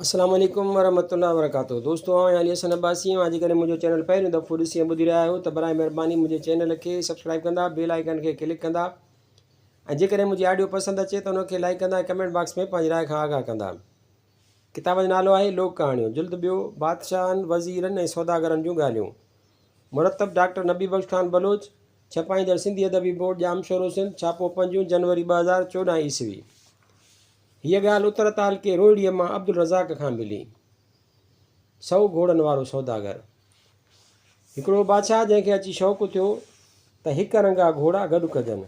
السلام عليڪم ورحمة الله وبرڪاته دوستو آئون علي حسن عباسي اوهان جيڪڏهن منهنجو چينل پهريون دفعو ڏسي ۽ ٻڌي رهيا آهيو ته برائي مهرباني منهنجي چينل کي سبسڪرائب ڪندا بيل آئيڪن کي ڪلڪ ڪندا ۽ جيڪڏهن منهنجي آڊيو پسند اچي ته ان کي لائڪ ڪندا ۽ ڪمينٽ باڪس ۾ پنهنجي راء کان آگاهه ڪندا ڪتاب جو نالو آهي لوڪ ڪهاڻيون جلد ٻيو بادشاهن وزيرن ۽ سوداگرن جون ڳالهيون مرتب ڊاڪٽر نبي بخش خان بلوچ ڇپائيندڙ سنڌي ادبي بورڊ ڄامشورو سنڌ ڇاپو پنجون جنوري 2014 عيسوي هيء ڳالهه اتر تعلقي روهڙيء مان عبدالرزاق کان ملي. سئو گهوڙن وارو سوداگر. هڪڙو بادشاهه جنهن کي اچي شوق ٿيو ته هڪ رنگا گهوڙا گڏ ڪجن،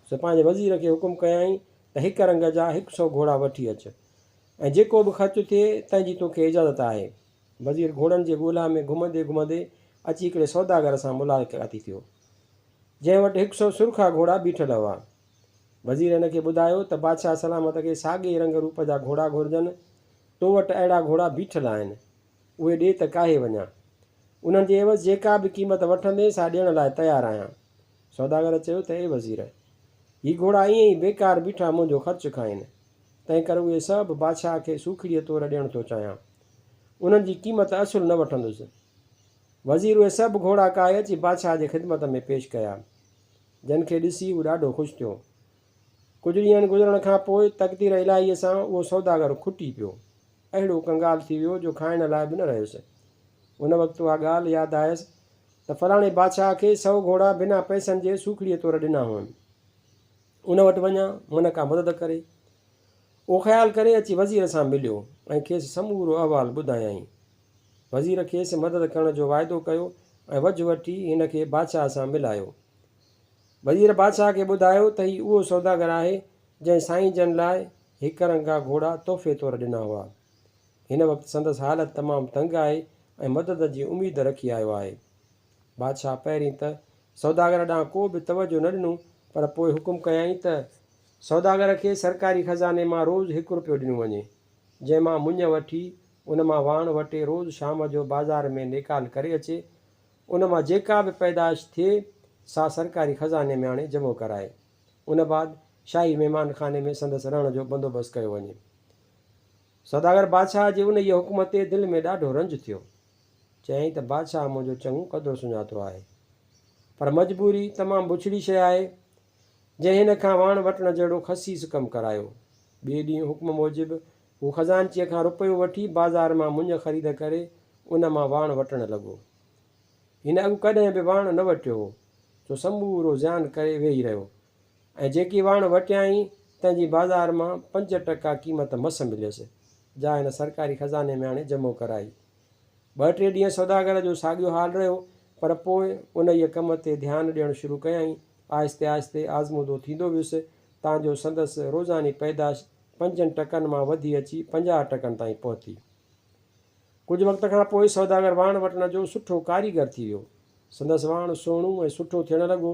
سو پنهنجي وزير کي حڪم ڪيائين ته هڪ رنگ جا هڪ سئو گهوڙا وٺي اچ ۽ جيڪو به خرچ ٿئي تنهن جي توکي اجازت آهي. وزير گهوڙن جي ڳولا ۾ گهمندي گهمندي اچي هڪڙي سوداگر سان ملاقاتي ٿيو، جنهن وٽ هڪ سئو سرخا گهوڙا بيٺل هئا. وزير هن کي ٻڌايو ته بادشاهه سلامت کي ساڳئي رنگ روپ جا گهوڙا گهرجن، تو وٽ اهڙا گهوڙا بيٺل آهن، اهي ڏي ته ڪاهي وڃان. انهن جي عيوض جيڪا به قيمت وٺندين سا ڏيڻ لاء تيار آهيان. سوداگر چيو ته اي وزير! هي گهوڙا ائين ئي بيڪار بيٺا منهنجو خرچ کائين، تنهنڪري اهي سڀ بادشاهه کي سوکڙيء طور ڏيڻ ٿو چاهيان. انهن جي قيمت اصل نه وٺندس. وزير اهي سڀ گهوڙا ڪاهي اچي بادشاهه جي خدمت ۾ پيش ڪيا. جن کي ڏسي هو ڏاڍو خوش ٿيو. ڪجهه ڏينهن گذرڻ کان پوء تقدير الاهيء سان اهو سوداگر کٽي پيو. اهڙو ڪنگال ٿي ويو جو کائڻ لاء به نه رهيس. ان وقت اها ڳالهه ياد آيس ته فلاڻي بادشاهه کي سئو گهوڙا بنا پئسن جي سوکڙيء طور ڏنا هئم. ان وٽ وڃان، من ڪا مدد ڪري. اهو خيال ڪري اچي وزير سان مليو ۽ کيس سمورو احوال ٻڌايائين. وزير کيس مدد ڪرڻ جو واعدو ڪيو ۽ وجهه وٺي هن کي بادشاهه سان ملايو. وزير بادشاهه کي ٻڌايو ته هي اهو سوداگر آهي، جنهن سائين جن لاء هڪ رنگا گهوڙا تحفي طور ڏنا هئا. هن وقت سندس حالت تمام تنگ آهي ۽ مدد جي اميد رکي آيو آهي. بادشاهه پهرين ته سوداگر ڏانهن ڪو به توجهه نه ڏنو، پر پوء حڪم ڪيائين ته سوداگر کي سرڪاري خزاني مان روز هڪ روپيو ڏنو وڃي، جنهن مان مڃ وٺي ان مان واڻ وٽي روز شام جو بازار ۾ نيڪال ڪري اچي، ان مان جيڪا به پيدائش ٿئي، سا سرڪاري خزاني ۾ آڻي جمع ڪرائي. ان بعد شاهي مهمان خاني ۾ سندس رهڻ جو بندوبست ڪيو وڃي. سوداگر بادشاهه جي انهيء حڪم تي دل ۾ ڏاڍو رنج ٿيو. چيائين ته بادشاهه منهنجو چڱو قدر سڃاتو آهي، پر مجبوري تمام بڇڙي شيء آهي، جنهن هن کان واڻ وٽڻ جهڙو خسيس ڪم ڪرايو. ٻئي ڏينهن حڪم موجب هو خزانچيء کان رپيو وٺي بازار مان مڃ خريد ڪري ان مان واڻ وٽڻ لڳو. هن اڳ ڪڏهن به واڻ نه وٽيو هو، سو سمورو زيان ڪري ويهي رهيو ۽ جيڪي واڻ وٽيائين تنهن جي بازار مان 5 ٽڪا قيمت مس مليس، جا هن سرڪاري خزاني ۾ آڻي جمع ڪرائي. ٻه ٽي ڏينهن سوداگر جو ساڳيو حال رهيو، پر پوء انهيء ڪم تي ڌيان ڏيڻ شروع ڪيائين. آهستي آهستي آزمودو ٿيندو ويس، تان جو سندس روزاني پيدائش 5 ٽڪن مان وڌي اچي 50 ٽڪن تائين پهتي. ڪجهه وقت کان پوء سوداگر واڻ وٽڻ جو سٺو ڪاريگر ٿي ويو. سندس واڻ سهڻو ۽ سٺو ٿيڻ لڳو،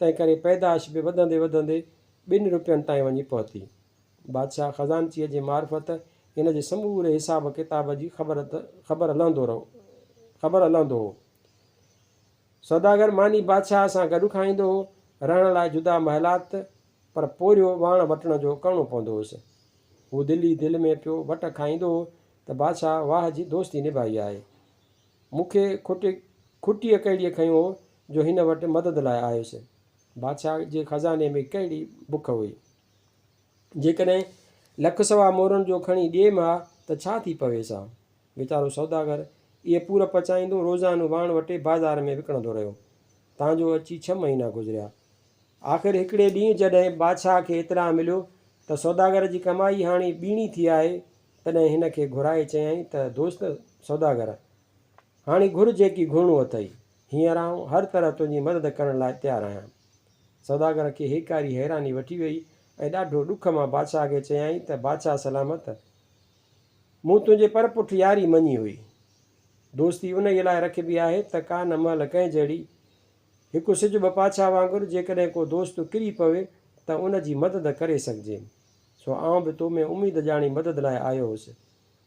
تنهنڪري پيدائش به وڌندي وڌندي 2 روپين تائين وڃي پهتي. بادشاهه خزانچيء جي معرفت هن جي سموري حساب ڪتاب جي خبر لهندو هو. سوداگر ماني بادشاهه سان گڏ کائيندو هو، رهڻ لاء جدا محلات پر پورهيو واڻ وٽڻ جو ڪرڻو پوندو هوس. هو دل ئي دل ۾ پيو وٽ کائيندو هو ته بادشاهه واهه جي دوستي نڀائي آهي. مون کي کٽيء ڪهڙيء کنيو هو جو هن وٽ مدد لاء آيس. بادشاهه جي خزاني ۾ ڪهڙي بک هئي. جيڪڏهن لک سوا مورن جو کڻي ڏئيم ها ته ڇا ٿي پويس ها. ويچارو سوداگر اهي پور پچائيندو روزانو واڻ وٽي بازار ۾ وڪڻندو رهيو. تان جو اچي ڇهه مهينا گذريا. آخر هڪڙي ڏينهن جڏهن بادشاهه کي اطلاع مليو ته سوداگر جي ڪمائي هاڻي ٻيڻي ٿي آهي، تڏهن هن کي گهرائي چيائين ته دوست سوداگر! هاڻي گهر جيڪي گهرڻو اٿئي. هينئر آئون هر طرح تنهنجي مدد ڪرڻ لاء تيار آهيان. سوداگر کي هيڪاري حيراني وٺي ويئي ۽ ڏاڍو ڏک مان بادشاهه کي چيائين ته بادشاهه سلامت! مون تنهنجي پر پٺ ياري مڃي هئي. دوستي انهيء لاء رکبي آهي ته ڪا نه مهل ڪنهن جهڙي هڪ سج ٻه پاڇا وانگر جيڪڏهن ڪو دوست ڪري پوي ته ان جي مدد ڪري سگهجي. سو آئون به تو ۾ اميد ڄاڻي مدد لاء آيو هوس.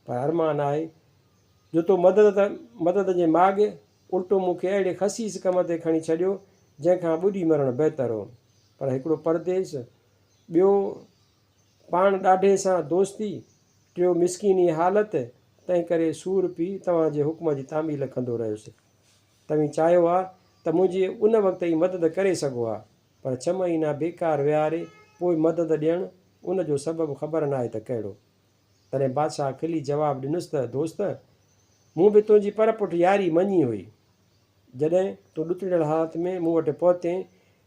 پر ارمان آهي جو تو مدد ته مدد جي ماڳ الٽو مون کي اهڙي خسيس ڪم تي کڻي ڇڏيو جنهن کان ٻڏي مرڻ بهتر هو. پر هڪڙو پرديس، ٻيو پاڻ ڏاڍي سان دوستي. ٽيو مسڪيني حالت، تنهنڪري سور پي توهان جي حڪم جي تعميل ڪندو رهيس. توهين چاهيو ها ته منهنجي ان وقت ئي مدد ڪري سگهو ها، پر ڇهه مهينا بيڪار ويهاري پوء مدد ڏيڻ، ان جو سبب خبر ناهي ته ڪهڙو. تڏهن بادشاهه کلي جواب ڏنس ته، دوست! مون به تنهنجي پر پٺ ياري مڃي هئي. جڏهن تون ڏتڙيل حالت ۾ مون وٽ پهتين،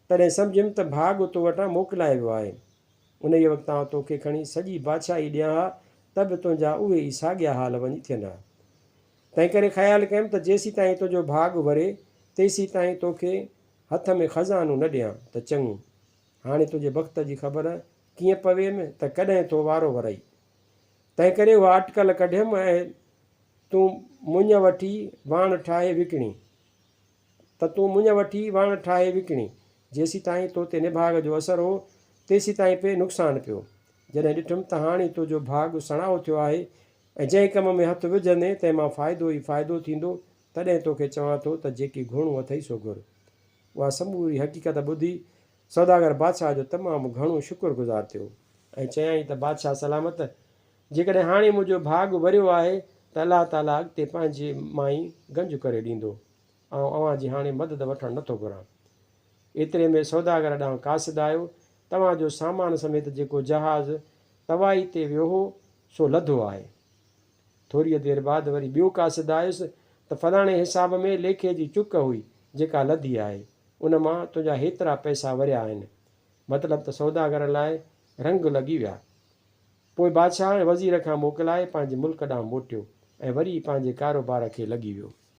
تڏهن سمجهيم ته ڀاڳ تو وٽان موڪلائي ويو آهي. انهيء وقت آئون توکي کڻي سڄي بادشاهي ڏيان ها ته به تنهنجا اهي ئي ساڳيا حال وڃي ٿين ها. تنهنڪري خيال ڪيم ته جيسيتائين تنهنجو ڀاڳ وري، تيسيتائين توکي هٿ ۾ خزانو نه ڏيان ته چڱو. هاڻي تنهنجي بخت جي خبر ڪيئن پويم ته ڪڏهن ٿو وارو ورئي. تنهنڪري اها اٽڪل ڪڍيم ۽ تون مڃ وٺي واڻ ٺاهي وڪڻين. ته تون مڃ وٺي واڻ ٺاهي وڪڻين. جيسيتائين تو تي نڀاڳ جو اثر هو، تيسيتائين پئي نقصان پيو. جڏهن ڏٺم ته هاڻي تنهنجو ڀاڳ سڻائو ٿيو آهي ۽ جنهن ڪم ۾ هٿ وجهندين، تنهن مان فائدو ئي فائدو ٿيندو، تڏهن توکي چوان ٿو ته جيڪي گهرڻو اٿئي سو گهر. اها سموري حقيقت ٻڌي سوداگر بادشاهه جو تمام گهڻو شڪر گذار ٿيو ۽ چيائين ته بادشاهه سلامت! جيڪڏهن هاڻي منهنجو ڀاڳ وريو آهي ته الله تعاليٰ اڳتي پنهنجي مان ئي گنج ڪري ڏيندو. آئون اوهان جي هاڻي مدد وٺڻ نٿو گهران. ايتري ۾ سوداگر ڏانهن قاصد آيو، توهان جو سامان سميت جيڪو جهاز توائي تي ويو هو، سو لڌو آهي. ٿوريء دير بعد وري ٻيو قاصد آيس ته فلاڻي حساب ۾ ليکي جي چڪ هئي، جيڪا لڌي آهي. ان مان تنهنجا هيترا پئسا وريا آهن. مطلب ته سوداگر لاء رنگ لڳي ويا. پوء بادشاهه ۽ وزير کان موڪلائي پنهنجي ملڪ ڏانهن موٽيو ۽ وري پنهنجي ڪاروبار کي لڳي ويو.